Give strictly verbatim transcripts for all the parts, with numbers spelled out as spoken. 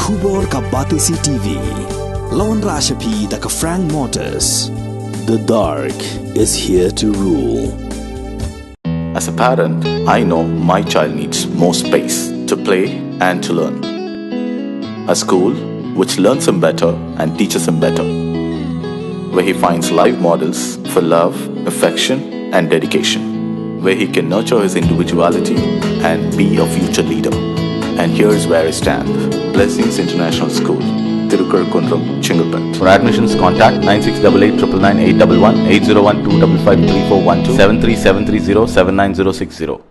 Khubor ka Batesi T V. Lawan Rashapi da ka Frank Motors. The dark is here to rule. As a parent, I know my child needs more space to play and to learn. A school which learns him better and teaches him better, where he finds live models for love, affection, and dedication, where he can nurture his individuality and be a future leader. And here's where I stand. Blessings International School, Tirukar Kundrum, Chengalpet. For admissions, contact nine six double eight triple nine eight double one, eight zero one two double five three four one two, seven three seven three zero seven nine zero six zero.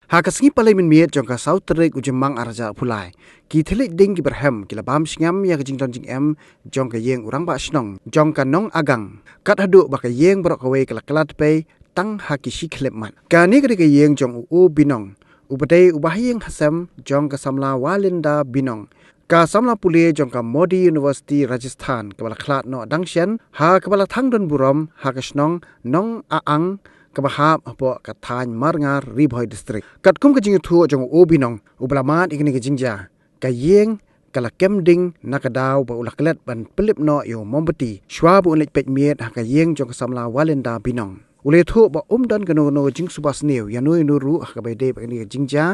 Ha ka sngi Palei mynmiet jong ka saw tarik u Jymmang arhajar arphew lai, ki thylliej ding ki barhem ki la bam sngem ïa ka jingdon jingem jong ka ïing u rangbah shnong jong ka Nongagang, kat haduh ba ka ïing baroh kawei ka la kylla dpei tang ha ki shi khyllipmat. Kane ka dei ka ïing jong u O Binong, uba dei u bahaïing hasem jong ka samla Walinda Binong, ka samla pule jong ka Modi University Rajasthan, kaba la khlad noh dang shen ha kaba la thang don burom ha ka shnong Nongagang, kaba hap hapoh ka thaiñ Marngar, Ri Bhoi District. Katkum ka jingïathuh jong u O Binong, uba la mad ïa kane ka jingjia, ka ïing ka la kem ding na ka daw ba u la klet ban pynlip noh ïa u mombati shwa ba un leit peit miet ha ka ïing jong ka samla Walinda Binong. U la ïathuh ba um don kano kano ka jingsuba sniew ïa no ïa no ruh ha kaba ïadei bad kane ka jingjia,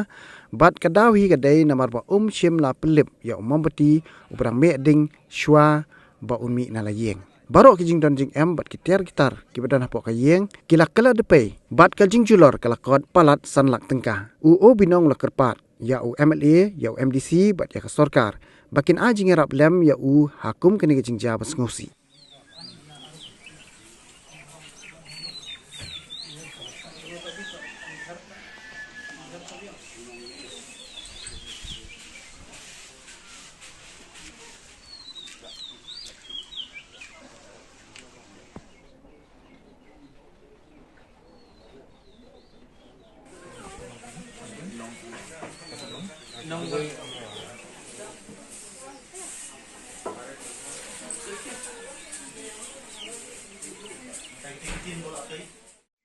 bad ka daw hi ka dei namar ba um shym la pynlip ïa u mombati uba dang meh ding shwa ba un mih na la ïing. Baroh ki jingdon jingem bad ki tiar ki tar kiba don hapoh ka ïing ki la kylla dpei, bad ka jingjulor ka la kot palat san lak tyngka. U O Binong u la kyrpad ïa u M L A, ïa u M D C bad ïa ka sorkar ba kin ai jingïarap lem ïa u ha kum kane ka jingjia ba sngewsih.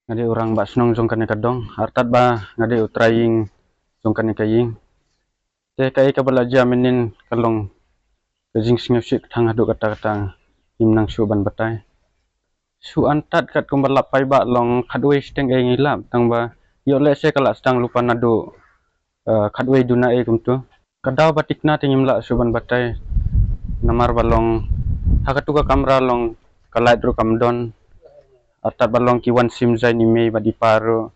Nga dei u rangbah shnong jong kane ka dong, artat ba nga dei u trai ïing jong kane ka ïing. Te kaei kaba la jia mynnin ka long ka jingsngewsih tang haduh katta katta, ngim nang shuh ban batai. Shu antat katkum ba lap paidbah long khatwei shiteng ei ngi lap, tang ba ïoh lehse ka la sdang lypa naduh, eh, khatwei duna ei kumtu. Ka daw ba thikna te ngim lah shuh ban batai, namar ba long ha katu ka kamra long ka light ruh kam don. Artat ba long ki wan sim jaiñ i mei bad i pa ruh.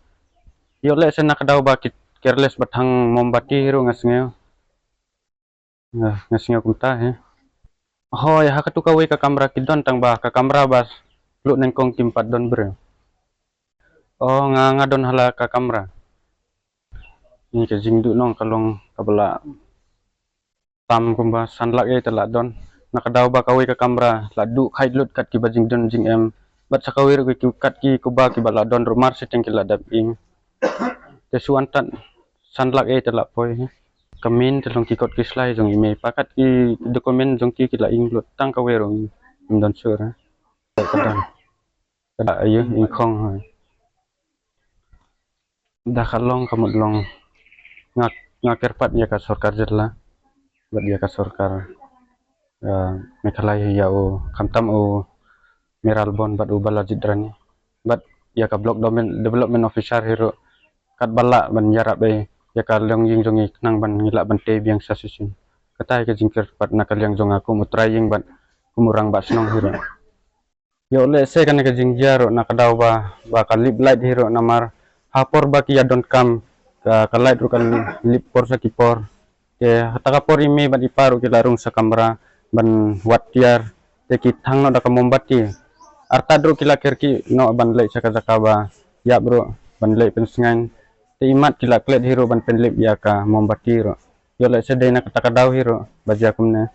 Ïoh lehse na ka daw ba ki careless ba thang mombati hi ruh nga sngew. Nga, nga sngew kumta hi. Hooid, ha katu kawei ka kamra ki don, tang ba ka kamra ba lut nyngkong kim pat don briew. O, nga, nga don ha la ka kamra. Ni ka jingduh nong ka long kaba la tam kumba san lak ei te la don. Na ka daw ba kawei ka kamra la duh khaid lut kat kiba jingdon jingem. Bad sa kawei ruh ki kat ki kuba kiba la don ruh mar shiteng ki la dap ing. Te shu antat san lak ei te la poi. Ka main te long ki kot ki slai jong i mei i pa, kat ki document jong ki ki la ing lut, tang kawei ruh ngim don shuh. Ka don. Ka da ayu, ing khong, hooid. Da ka long ka mut long nga, nga kyrpad ïa ka sorkar jylla bad ïa ka sorkar, eh, Meghalaya, ïa u khamtam u Mayralborn bad u Balajied Ranee bad ïa ka Block Development, Development Officer hi ruh, katba lah ban ïarap ei ïa ka longïing jong ngi khnang ban ngi lah ban tei biang sa shisien. Kata hi ka jingkyrpad na ka liang jong nga kum u trai ïing bad kum u rangbah shnong hi ruh. Ïoh lehse kane ka jingjia ruh na ka daw ba, ba ka lip light hi ruh, namar ha por ba ki ïa donkam ka, ka light ruh ka lip por sa ki por. Te ha ta ka por i mei bad i pa ruh ki la rung sa kamra ban wad tiar. Te ki thang noh da ka mombati. Artat ruh ki la kyrkieh noh ban leit sha ka jaka ba ïap ruh ban leit pynsngain. Te imat ki la klet hi ruh ban pynlip ïa ka mombati ruh. Ïoh lehse dei na kata ka daw hi ruh ba jia kumne.